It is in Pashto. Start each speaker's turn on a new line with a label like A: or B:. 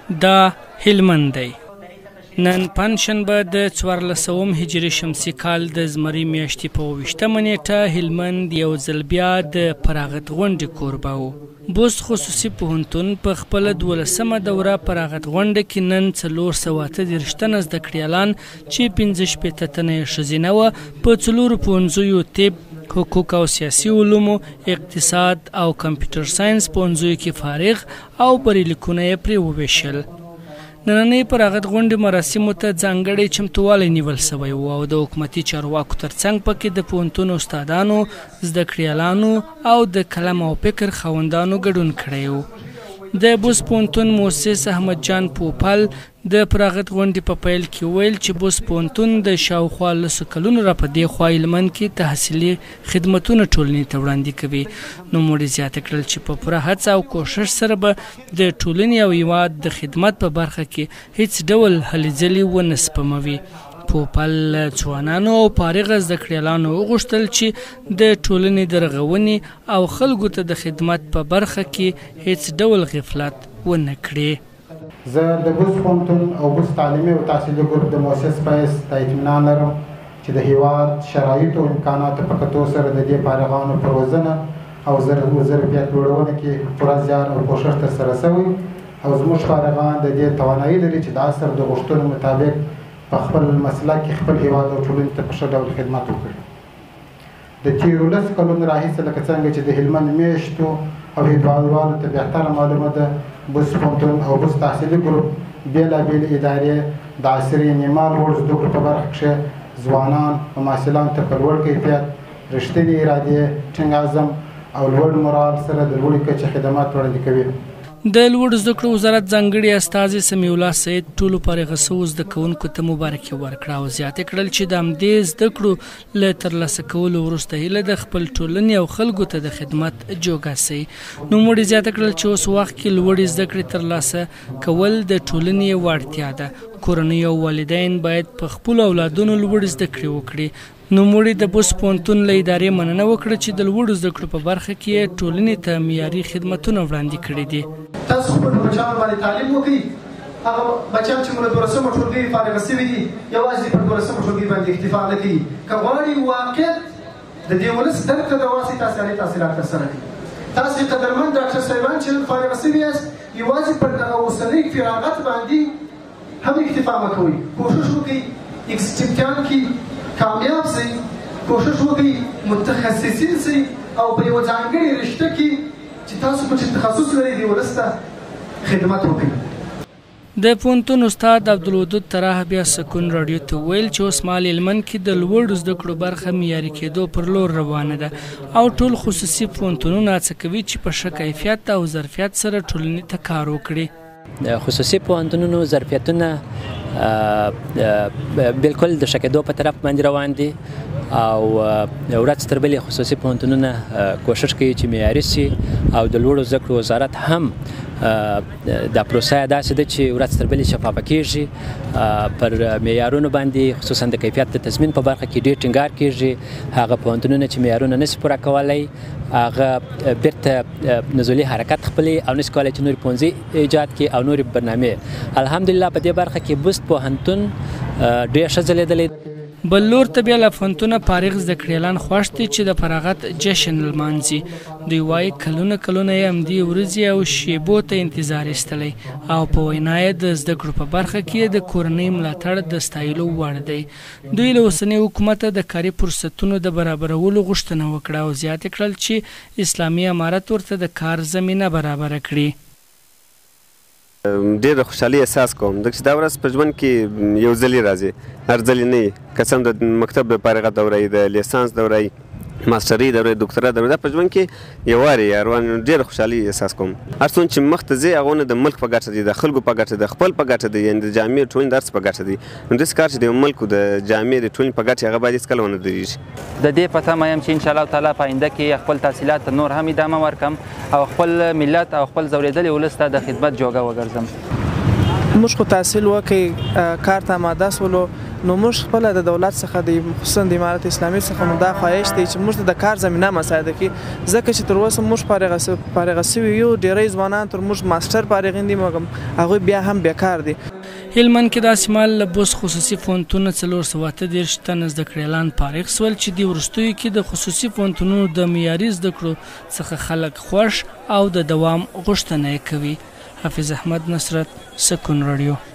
A: دا هلمند دی. نن پنجشنبه د 14 هجري شمسي کال د زمري میاشتې په 28مه نیټه هلمند یو ځل بیا د فراغت غونډې کوربه و. بوست خصوصي پوهنتون په خپله 12مه دوره فراغت غونډه کې نن 438 تنه زده کړیالان چې 65 تنه یې ښځینه وه په 4 پوهنځیو طب، حقوق او سیاسي علومو، اقتصاد او کمپیوټر ساینس پوهنځیو کې فارغ او بریلیکونه یې پرې وویشل. نننۍ فراغت غونډې مراسمو ته ځانګړی چمتووالی نیول شوی و او د حکومتي چارواکو ترڅنګ پکې د پوهنتون استادانو، زده کړیالانو او د قلم او فکر خاوندانو ګډون کړی و. د بوست پوهنتون موسس احمد جان پوپل د فراغت غونډې په پیل کې وویل چې بوست پوهنتون د شاوخوا 10 کلونو را په دې خوا هلمند کې تحصیلي خدمتونه ټولنې ته وړاندې کوي. نوموړي زیاته کړل چې په پوره هڅه او کوښښ سره به د ټولنې او هیواد د خدمت په برخه کې هیڅ ډول هلې ځلې ونه سپموي. پوپل له ځوانانو او فارغه زده کړیالانو وغوښتل چې د ټولنې د رغونې او خلکو ته د خدمت په برخه کې هیڅ ډول غفلت ونه کړي.
B: زه د بوست پوهنتون او بوست تعلیمي او تحصیلي ګروپ د موسس په حیث دا اطمینان لرم چې د هیواد شرایطو او امکاناتو په کتو سره د دې فارغانو په روزنه او ظرفیت لوړونه کې پوره زیار او کوښښ ترسره شوی او زموږ فارغان د دې توانایي لري چې د عصر د غوښتنو مطابق په خپل مسلک کې خپل هیواد او ټولنې ته په ښه ډول خدمت وکړي. د تېرو 10 کلونو راهیسې لکه څنګه چې د هلمند میشتو او هیوادوالو ته بهتره معلومه ده، بوست پوهنتون او بوست تحصیلي ګروپ بېلابېلې ادارې د عصري نیمه لوړو زده کړو په برخه کښې ځوانان او محصلانو ته په لوړ کیفیت، رښتینې ارادې، ټینګ عزم او لوړ مورال سره د لوړې کچې خدمات وړاندې کوي.
A: د لوړو زده کړو وزارت ځانګړي استازي سمیع الله سید ټولو فارغه شوو زده کوونکو ته مبارکي ورکړه او زیاته کړل چې د همدې زده کړو له ترلاسه کولو وروسته هیله ده خپل ټولنې او خلکو ته د خدمت جوګه شي. نوموړي زیاته کړل چې اوس وخت کې لوړې زده کړې ترلاسه کول د ټولنې یوه اړتیا ده. کورنۍ او والدین باید په خپلو اولادونو لوړې زده کړې وکړي. نوموړي د بوست پوهنتون له ادارې مننه وکړه چې د لوړو زده کړو په برخه کې یې ټولنې ته معیاري خدمتونه وړاندې کړي دي.
C: تاسو خپلو بچیانو باندې تعلیم وکړئ. هغه بچیان چې مو له 12 ټولګي فارغه شوي دي یوازې پر 12 ټولګي باندې اکتفا نه کوي. که غواړي واقعیت د دې ولس درک ته دواسي تاسې عالي تحصیلات ترسره کړئ. تاسې قدرمن ډاکټر صاحبان چې نن فارغه شوي یاست یوازې پر دغه اوسنۍ فراغت باندې هم اکتفا مه کوئ. کوښښ وکړئ اګزیټ امتحان کې کامیاب سئ، کوښښ وکړئ متخصصین سئ او په یوه ځانګړې رشته کې چې تاسو پکې تخصص لرئ دې ولس ته خدمت وکړئ.
A: د پوهنتون استاد عبدالودود طراح بیا سکون راډیو ته وویل چې اوسمهال هلمند کې د لوړو زده کړو برخه معیاري کېدو پر لور روانه ده او ټول خصوصي پوهنتونونه هڅه کوي چې په ښه کیفیت او ظرفیت سره ټولنې ته کار وکړي.
D: خصوصي پوهنتونونو ظرفیتونه بالکل د ښه کېدو په طرف باندې روان دي او ورځ تر بلې خصوصي پوهنتونونه کوښښ کوي چې معیاري شي او د لوړو زده کړو وزارت هم دا پروسه داسې ده چې ورځ تر بلې شفافه کېږي. پر معیارونو باندې خصوصا د کیفیت د تضمین په برخه کې ډېر ټینګار کېږي. هغه پوهنتونونه چې معیارونه نشي پوره کولی هغه بیرته نزولي حرکت خپلوي او نشي کولی چې نورې پوهنځي ایجاد کړي او نورې برنامې. الحمدلله په دې برخه کې بوست پوهنتون ډېر ښه ځلېدلی.
A: بل لور ته بیا له پوهنتونه فارغ زده کړیالان خوښ دي چې د فراغت جشن لمانځي. دوی وایي کلونه کلونه یې همدې ورځې او شیبو ته انتظار ایستلی او په وینا یې د زده کړو په برخه کې د کورنۍ ملاتړ د ستایلو وړ دی. دوی له اوسني حکومته د کاري فرصتونو د برابرولو غوښتنه وکړه او زیاته کړل چې اسلامي امارت ورته د کار زمینه برابره کړي.
E: ډېر خوشحالي احساس کوم ځکه چې دا ورځ په ژوند کې یو ځلې راځي، هر ځلې نه وي. که څه هم د مکتب د فارغت دوره وي، د لیسانس دوره وي، ماسټري دوره وي، دوکتورا دوره، دا په ژوند کې یوارې روان. ډېر خوشحالي احساس کوم. هر څومره چې مخته ځي هغونه د ملک په ګټه دي، د خلکو په ګټه دي، خپل په ګټه دي، یعنې د جامعې ټولنې د هر څه په ګټه دي. نو داسې کار چې د یو ملک د جامعې د ټولنې په ګټه هغه باید هېڅکله ونه درېږي.
F: د دې په تمه یم چې انشاءالله تعالی په آینده کې خپل تحصیلات ته نور هم ادامه ورکړم او خپل ملت او خپل ځورېدلي ولس ته د خدمت جوګه وګرځم.
G: موږ خو تحصیل وکړ، کار ته اماده شولو، نو موږ خپله د دولت څخه د خصوصا د امارت اسلامي څخه مو دا خواهش دی چې موږ ته د کار زمینه مساعده کړي، ځکه چې تر اوسه موږ فارغه شوي یو، ډیری ځوانان تر موږ ماسټر فارغین دي، مګم هغوی بیا هم بیکار دي.
A: هلمند کې داسې مهال له بوست خصوصي پوهنتونه 438 تنه زده کړیالان فارغ شول چې دې وروستیو کې د خصوصي پوهنتونونو د معیاري زده کړو څخه خلک خوښ او د دوام غوښتنه یې کوي. حافظ احمد نصرت، سکون راډیو.